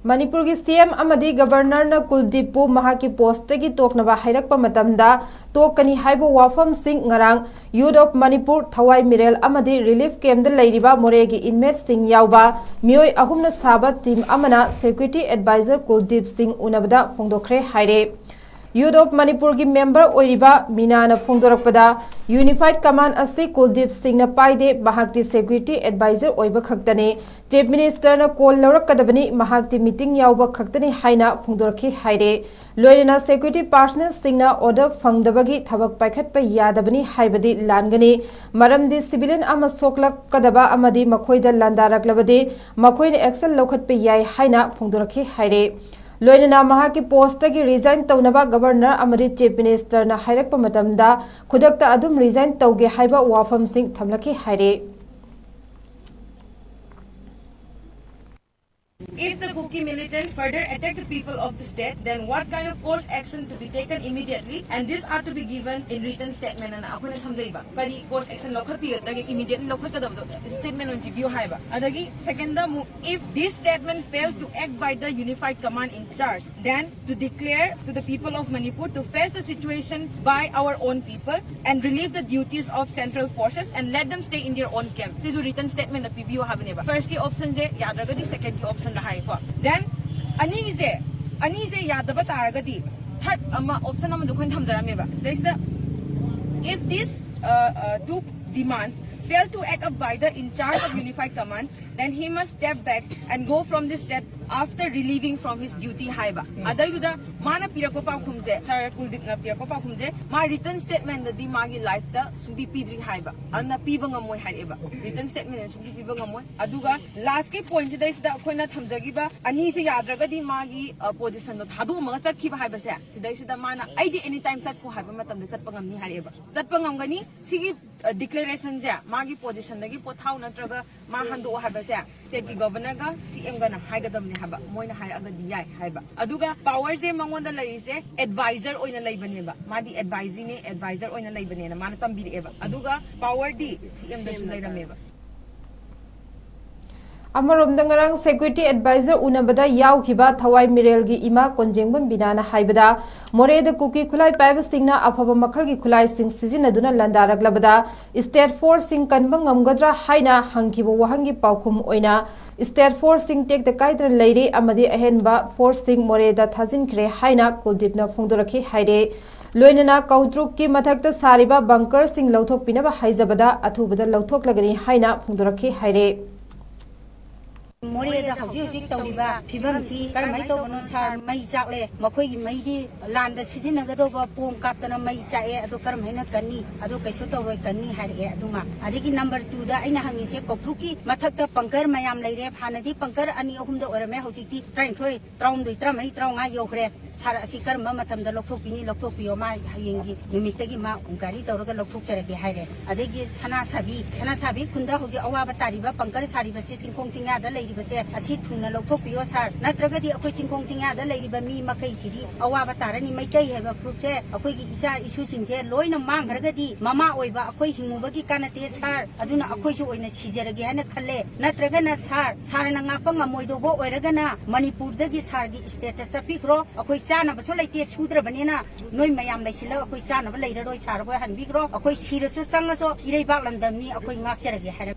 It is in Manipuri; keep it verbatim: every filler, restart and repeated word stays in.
ꯃꯅꯤꯄꯨꯔꯒꯤ ꯁꯤ ꯑꯦꯝ ꯑꯃꯗꯤ ꯒꯕꯔꯅꯔꯅ ꯀꯨꯜꯗꯤꯞꯄꯨ ꯃꯍꯥꯛꯀꯤ ꯄꯣꯁꯇꯒꯤ ꯇꯣꯛꯅꯕ ꯍꯥꯏꯔꯛꯄ ꯃꯇꯝꯗ ꯇꯣꯛꯀꯅꯤ ꯍꯥꯏꯕ ꯋꯥꯐꯝꯁꯤꯡ ꯉꯔꯥꯡ ꯌꯨꯠ ꯑꯣꯐ ꯃꯅꯤꯄꯨꯔ, ꯊꯋꯥꯏ ꯃꯤꯔꯦꯜ ꯑꯃꯗꯤ ꯔꯤꯂꯤꯐ ꯀꯦꯝꯞꯇ ꯂꯩꯔꯤꯕ ꯃꯣꯔꯦꯒꯤ ꯏꯟꯃꯦꯠꯁꯤꯡ ꯌꯥꯎꯕ ꯃꯤꯑꯣꯏ ꯑꯍꯨꯝꯅ ꯁꯥꯕ ꯇꯤꯝ ꯑꯃꯅ ꯁꯦꯀ꯭ꯌꯨꯔꯤꯇꯤ ꯑꯦꯗꯚꯥꯏꯖꯔ ꯀꯨꯜꯗꯤꯞ ꯁꯤꯡ ꯎꯅꯕꯗ ꯐꯣꯡꯗꯣꯛꯈ꯭ꯔꯦ ꯍꯥꯏꯔꯦ꯫ ꯌꯨꯠ ꯑꯣꯐ ꯃꯅꯤꯄꯨꯔꯒꯤ ꯃꯦꯝꯕꯔ ꯑꯣꯏꯔꯤꯕ ꯃꯤꯅꯥꯅ ꯐꯣꯡꯗꯣꯔꯛꯄꯗ, ꯌꯨꯅꯤꯐꯥꯏꯗ ꯀꯃꯥꯟ ꯑꯁꯤ ꯀꯨꯜꯗꯤꯞ ꯁꯤꯡꯅ ꯄꯥꯏꯗꯦ, ꯃꯍꯥꯛꯇꯤ ꯁꯦꯀ꯭ꯌꯨꯔꯤꯇꯤ ꯑꯦꯗꯚꯥꯏꯖꯔ ꯑꯣꯏꯕ ꯈꯛꯇꯅꯤ꯫ ꯆꯤꯐ ꯃꯤꯅꯤꯁꯇꯔꯅ ꯀꯣꯜ ꯂꯧꯔꯛꯀꯗꯕꯅꯤ, ꯃꯍꯥꯛꯇꯤ ꯃꯤꯇꯤꯡ ꯌꯥꯎꯕ ꯈꯛꯇꯅꯤ ꯍꯥꯏꯅ ꯐꯣꯡꯗꯣꯔꯛꯈꯤ ꯍꯥꯏꯔꯦ꯫ ꯂꯣꯏꯅꯅ ꯁꯦꯀ꯭ꯌꯨꯔꯤꯇꯤ ꯄꯥꯔꯁꯅꯦꯜꯁꯤꯡꯅ ꯑꯣꯔꯗꯔ ꯐꯪꯗꯕꯒꯤ ꯊꯕꯛ ꯄꯥꯏꯈꯠꯄ ꯌꯥꯗꯕꯅꯤ ꯍꯥꯏꯕꯗꯤ ꯂꯥꯟꯒꯅꯤ, ꯃꯔꯝꯗꯤ ꯁꯤꯚꯤꯂꯤꯌꯟ ꯑꯃ ꯁꯣꯛꯂꯛꯀꯗꯕ ꯑꯃꯗꯤ ꯃꯈꯣꯏꯗ ꯂꯥꯟꯗꯥꯔꯛꯂꯕꯗꯤ ꯃꯈꯣꯏꯅ ꯑꯦꯛꯁꯟ ꯂꯧꯈꯠꯄ ꯌꯥꯏ ꯍꯥꯏꯅ ꯐꯣꯡꯗꯣꯔꯛꯈꯤ ꯍꯥꯏꯔꯦ꯫ ꯂꯣꯏꯅꯅ ꯃꯍꯥꯛꯀꯤ ꯄꯣꯁꯇꯒꯤ ꯔꯤꯖꯥꯏꯟ ꯇꯧꯅꯕ ꯒꯕꯔꯅꯔ ꯑꯃꯗꯤ ꯆꯤꯐ ꯃꯤꯅꯤꯁꯇꯔꯅ ꯍꯥꯏꯔꯛꯄ ꯃꯇꯝꯗ ꯈꯨꯗꯛꯇ ꯑꯗꯨꯝ ꯔꯤꯖꯥꯏꯟ ꯇꯧꯒꯦ ꯍꯥꯏꯕ ꯋꯥꯐꯝꯁꯤꯡ ꯊꯝꯂꯛꯈꯤ ꯍꯥꯏꯔꯦ꯫ If the Kuki militants further attack the people of the state, then what kind of course action to be taken immediately, and these are to be given in written statement ꯑꯅ ꯑꯩꯈꯣꯏꯅ ꯊꯝꯖꯩꯕ꯫ ꯀꯔꯤ course action ꯂꯧꯈꯠꯄꯤꯒꯗꯒꯦ, immediately ꯂꯧꯈꯠꯀꯗꯕꯗꯣ statement ꯑꯣꯏꯅ ꯄꯤꯕꯤꯌꯨ ꯍꯥꯏꯕ꯫ ꯑꯗꯒꯤ second ꯑꯃꯨꯛ, if this statement fail to act by the unified command in charge, then to declare to the people of Manipur to face the situation by our own people and relieve the duties of central forces and let them stay in their own camp. ꯁꯤꯁꯨ written statement ꯗ ꯄꯤꯕꯤꯌꯨ ꯍꯥꯏꯕꯅꯦꯕ꯫ First ꯀꯤ option ꯁꯦ ꯌꯥꯗ꯭ꯔꯒꯗꯤ second ꯀꯤ option ꯗ ꯍꯥꯏꯀꯣ꯫ Then ꯑꯅꯤꯁꯦ, ꯑꯅꯤꯁꯦ ꯌꯥꯗꯕ ꯇꯥꯔꯒꯗꯤ third ꯑꯃ option ꯑꯃꯗꯣ ꯑꯩꯈꯣꯏꯅ ꯊꯝꯖꯔꯝꯃꯦꯕ꯫ ꯁꯤꯗꯩꯁꯤꯗ, if this uh, uh, two demands fail to act up by the in charge of unified command, then he must step back and go from this state after relieving from his duty ꯍꯥꯏꯕ꯫ ꯑꯗꯩꯗꯨꯗ ꯃꯥꯅ ꯄꯤꯔꯛꯄ ꯄꯥꯎꯈꯨꯝꯁꯦ, ꯁꯥꯔ ꯀꯨꯜꯗꯤꯞꯅ ꯄꯤꯔꯛꯄ ꯄꯥꯎꯈꯨꯝꯁꯦ, ꯃꯥ written statement ꯗꯗꯤ ꯃꯥꯒꯤ life ꯇ ꯁꯨꯡꯄꯤ ꯄꯤꯗ꯭ꯔꯤ ꯍꯥꯏꯕ꯫ ꯑꯗꯨꯅ ꯄꯤꯕ ꯉꯝꯃꯣꯏ ꯍꯥꯏꯔꯛꯑꯦꯕ꯫ Written statement ꯗ ꯁꯨꯡꯄꯤ ꯄꯤꯕ ꯉꯝꯃꯣꯏ꯫ ꯑꯗꯨꯒ last ꯀꯤ point ꯁꯤꯗꯩꯁꯤꯗ ꯑꯩꯈꯣꯏꯅ ꯊꯝꯖꯈꯤꯕ ꯑꯅꯤꯁꯦ ꯌꯥꯗ꯭ꯔꯒꯗꯤ ꯃꯥꯒꯤ position ꯗꯣ ꯊꯥꯗꯣꯛꯑꯝꯃꯒ ꯆꯠꯈꯤꯕ ꯍꯥꯏꯕꯁꯦ, ꯁꯤꯗꯩꯁꯤꯗ ꯃꯥꯅ ꯑꯩꯗꯤ any time ꯆꯠꯈꯣ ꯍꯥꯏꯕ ꯃꯇꯝꯗ ꯆꯠꯄ ꯉꯝꯅꯤ ꯍꯥꯏꯔꯛꯑꯦꯕ꯫ ꯆꯠꯄ ꯉꯝꯒꯅꯤ꯫ ꯁꯤꯒꯤ declaration ꯁꯦ ꯃꯥꯒꯤ position ꯗꯒꯤ ꯄꯣꯊꯥꯎ ꯅꯠꯇ꯭ꯔꯒ ꯃꯥ ꯍꯟꯗꯣꯛꯑꯣ ꯍꯥꯏꯕꯁꯦ state ꯀꯤ governor ꯒ C M ꯒꯅ ꯍꯥꯏꯒꯗꯕꯅꯦ ꯍꯥꯏꯕ, ꯃꯣꯏꯅ ꯍꯥꯏꯔꯛꯑꯒꯗꯤ ꯌꯥꯏ ꯍꯥꯏꯕ꯫ ꯑꯗꯨꯒ power ꯁꯦ ꯃꯉꯣꯟꯗ ꯂꯩꯔꯤꯁꯦ advisor ꯑꯣꯏꯅ ꯂꯩꯕꯅꯦꯕ, ꯃꯥꯗꯤ advisee ꯅꯦ, advisor ꯑꯣꯏꯅ ꯂꯩꯕꯅꯦꯅ ꯃꯥꯅ ꯇꯝꯕꯤꯔꯛꯑꯦꯕ꯫ ꯑꯗꯨꯒ power ꯗꯤ C M ꯗꯁꯨ ꯂꯩꯔꯝꯃꯦꯕ꯫ ꯑꯃꯔꯣꯝꯗ, ꯉꯔꯥꯡ Security Advisor ꯎꯅꯕꯗ ꯌꯥꯎꯈꯤꯕ ꯊꯋꯥꯏ ꯃꯤꯔꯦꯜꯒꯤ ꯏꯃꯥ ꯀꯣꯟꯖꯦꯡꯕꯝ ꯕꯤꯅꯥꯅ ꯍꯥꯏꯕꯗ, ꯃꯣꯔꯦꯗ ꯀꯨꯀꯤ ꯈꯨꯠꯂꯥꯏ ꯄꯥꯏꯕꯁꯤꯡꯅ ꯑꯐꯕ ꯃꯈꯜꯒꯤ ꯈꯨꯠꯂꯥꯏꯁꯤꯡ ꯁꯤꯖꯤꯟꯅꯗꯨꯅ ꯂꯥꯟꯗꯥꯔꯛꯂꯕꯗ state forceꯁꯤꯡ ꯀꯟꯕ ꯉꯝꯒꯗ꯭ꯔꯥ ꯍꯥꯏꯅ ꯍꯪꯈꯤꯕ ꯋꯥꯍꯪꯒꯤ ꯄꯥꯎꯈꯨꯝ ꯑꯣꯏꯅ, state forceꯁꯤꯡ ꯇꯦꯛꯇ ꯀꯥꯏꯗꯅ ꯂꯩꯔꯦ ꯑꯃꯗꯤ ꯑꯍꯦꯟꯕ forceꯁꯤꯡ ꯃꯣꯔꯦꯗ ꯊꯥꯖꯤꯟꯈ꯭ꯔꯦ ꯍꯥꯏꯅ ꯀꯨꯜꯗꯤꯞꯅ ꯐꯣꯡꯗꯣꯔꯛꯈꯤ ꯍꯥꯏꯔꯦ꯫ ꯂꯣꯏꯅꯅ ꯀꯧꯇ꯭ꯔꯨꯛꯀꯤ ꯃꯊꯛꯇ ꯁꯥꯔꯤꯕ bunkerꯁꯤꯡ ꯂꯧꯊꯣꯛꯄꯤꯅꯕ ꯍꯥꯏꯖꯕꯗ ꯑꯊꯨꯕꯗ ꯂꯧꯊꯣꯛꯂꯒꯅꯤ ꯍꯥꯏꯅ ꯐꯣꯡꯗꯣꯔꯛꯈꯤ ꯍꯥꯏꯔꯦ꯫ ꯃꯣꯔꯦꯗ ꯍꯧꯖꯤꯛ ꯍꯧꯖꯤꯛ ꯇꯧꯔꯤꯕ ꯐꯤꯕꯝꯁꯤ ꯀꯔꯝꯍꯥꯏꯅ ꯇꯧꯕꯅꯣ ꯁꯥꯔ? ꯃꯩ ꯆꯥꯛꯂꯦ, ꯃꯈꯣꯏꯒꯤ ꯃꯩꯗꯤ ꯂꯥꯟꯗ ꯁꯤꯖꯤꯟꯅꯒꯗꯧꯕ ꯄꯣꯝ ꯀꯥꯞꯇꯅ ꯃꯩ ꯆꯥꯛꯑꯦ, ꯑꯗꯨ ꯀꯔꯝꯍꯥꯏꯅ ꯀꯟꯅꯤ? ꯑꯗꯨ ꯀꯩꯁꯨ ꯇꯧꯔꯣꯏ, ꯀꯟꯅꯤ ꯍꯥꯏꯔꯛꯑꯦ꯫ ꯑꯗꯨꯃ ꯑꯗꯒꯤ number twoꯗ ꯑꯩꯅ ꯍꯪꯉꯤꯁꯦ, ꯀꯧꯇ꯭ꯔꯨꯛꯀꯤ ꯃꯊꯛꯇ bunker ꯃꯌꯥꯝ ꯂꯩꯔꯦ, ꯍꯥꯟꯅꯗꯤ bunker ꯑꯅꯤ ꯑꯍꯨꯝꯗ ꯑꯣꯏꯔꯝꯃꯦ, ꯍꯧꯖꯤꯛꯇꯤ ꯇꯔꯥꯅꯤꯊꯣꯏ, ꯇꯔꯥꯍꯨꯝꯗꯣꯏ, ꯇꯔꯥꯃꯔꯤ, ꯇꯔꯥꯃꯉꯥ ꯌꯧꯈ꯭ꯔꯦ꯫ ꯁꯥꯔ, ꯑꯁꯤ ꯀꯔꯝꯕ ꯃꯇꯝꯗ ꯂꯧꯊꯣꯛꯄꯤꯅꯤ? ꯂꯧꯊꯣꯛꯄꯤꯌꯣ, ꯃꯥ ꯍꯌꯦꯡꯒꯤ ꯅꯨꯃꯤꯠꯇꯒꯤ ꯃꯥ ꯒꯥꯔꯤ ꯇꯧꯔꯒ ꯂꯧꯊꯣꯛꯆꯔꯒꯦ ꯍꯥꯏꯔꯦ꯫ ꯑꯗꯒꯤ ꯁꯅꯥ ꯁꯥꯕꯤ, ꯁꯅꯥ ꯁꯥꯕꯤ ꯈꯨꯟꯗ ꯍꯧꯖꯤꯛ ꯑꯋꯥꯕ ꯇꯥꯔꯤꯕ bunker ꯁꯥꯔꯤꯕꯁꯦ ꯆꯤꯡꯈꯣꯡ ꯆꯤꯡꯌꯥꯗ ꯂꯩꯔꯤꯕꯁꯦ, ꯑꯁꯤ ꯊꯨꯅ ꯂꯧꯊꯣꯛꯄꯤꯌꯣ ꯁꯥꯔ, ꯅꯠꯇ꯭ꯔꯒꯗꯤ ꯑꯩꯈꯣꯏ ꯆꯤꯡꯈꯣꯡ ꯆꯤꯡꯌꯥꯗ ꯂꯩꯔꯤꯕ ꯃꯤ ꯃꯈꯩꯁꯤꯗꯤ ꯑꯋꯥꯕ ꯇꯥꯔꯅꯤ꯫ ꯃꯩꯇꯩ ꯍꯥꯏꯕ groupꯁꯦ ꯑꯩꯈꯣꯏꯒꯤ ꯏꯆꯥ ꯏꯁꯨꯁꯤꯡꯁꯦ ꯂꯣꯏꯅ ꯃꯥꯡꯈ꯭ꯔꯒꯗꯤ ꯃꯃꯥ ꯑꯣꯏꯕ ꯑꯩꯈꯣꯏ ꯍꯤꯡꯉꯨꯕꯒꯤ ꯀꯥꯟꯅꯗꯦ ꯁꯥꯔ, ꯑꯗꯨꯅ ꯑꯩꯈꯣꯏꯁꯨ ꯑꯣꯏꯅ ꯁꯤꯖꯔꯒꯦ ꯍꯥꯏꯅ ꯈꯜꯂꯦ꯫ ꯅꯠꯇ꯭ꯔꯒꯅ ꯁꯥꯔ, ꯁꯥꯔꯅ ꯉꯥꯛꯄ ꯉꯝꯃꯣꯏꯗꯧꯕ ꯑꯣꯏꯔꯒꯅ ꯃꯅꯤꯄꯨꯔꯗꯒꯤ ꯁꯥꯔꯒꯤ stateꯇ ꯆꯠꯄꯤꯈ꯭ꯔꯣ, ꯑꯩꯈꯣꯏ ꯆꯥꯅꯕꯁꯨ ꯂꯩꯇꯦ, ꯁꯨꯗ꯭ꯔꯕꯅꯤꯅ ꯅꯣꯏ ꯃꯌꯥꯝ ꯂꯩꯁꯤꯜꯂꯒ ꯑꯩꯈꯣꯏ ꯆꯥꯅꯕ ꯂꯩꯔꯔꯣꯏ, ꯁꯥꯔ ꯍꯣꯏ ꯍꯟꯕꯤꯈ꯭ꯔꯣ, ꯑꯩꯈꯣꯏ ꯁꯤꯔꯁꯨ ꯆꯪꯉꯁꯨ ꯏꯔꯩꯕꯥꯛ ꯂꯝꯗꯝꯅꯤ, ꯑꯩꯈꯣꯏ ꯉꯥꯛꯆꯔꯒꯦ ꯍꯥꯏꯔꯝꯃꯤ꯫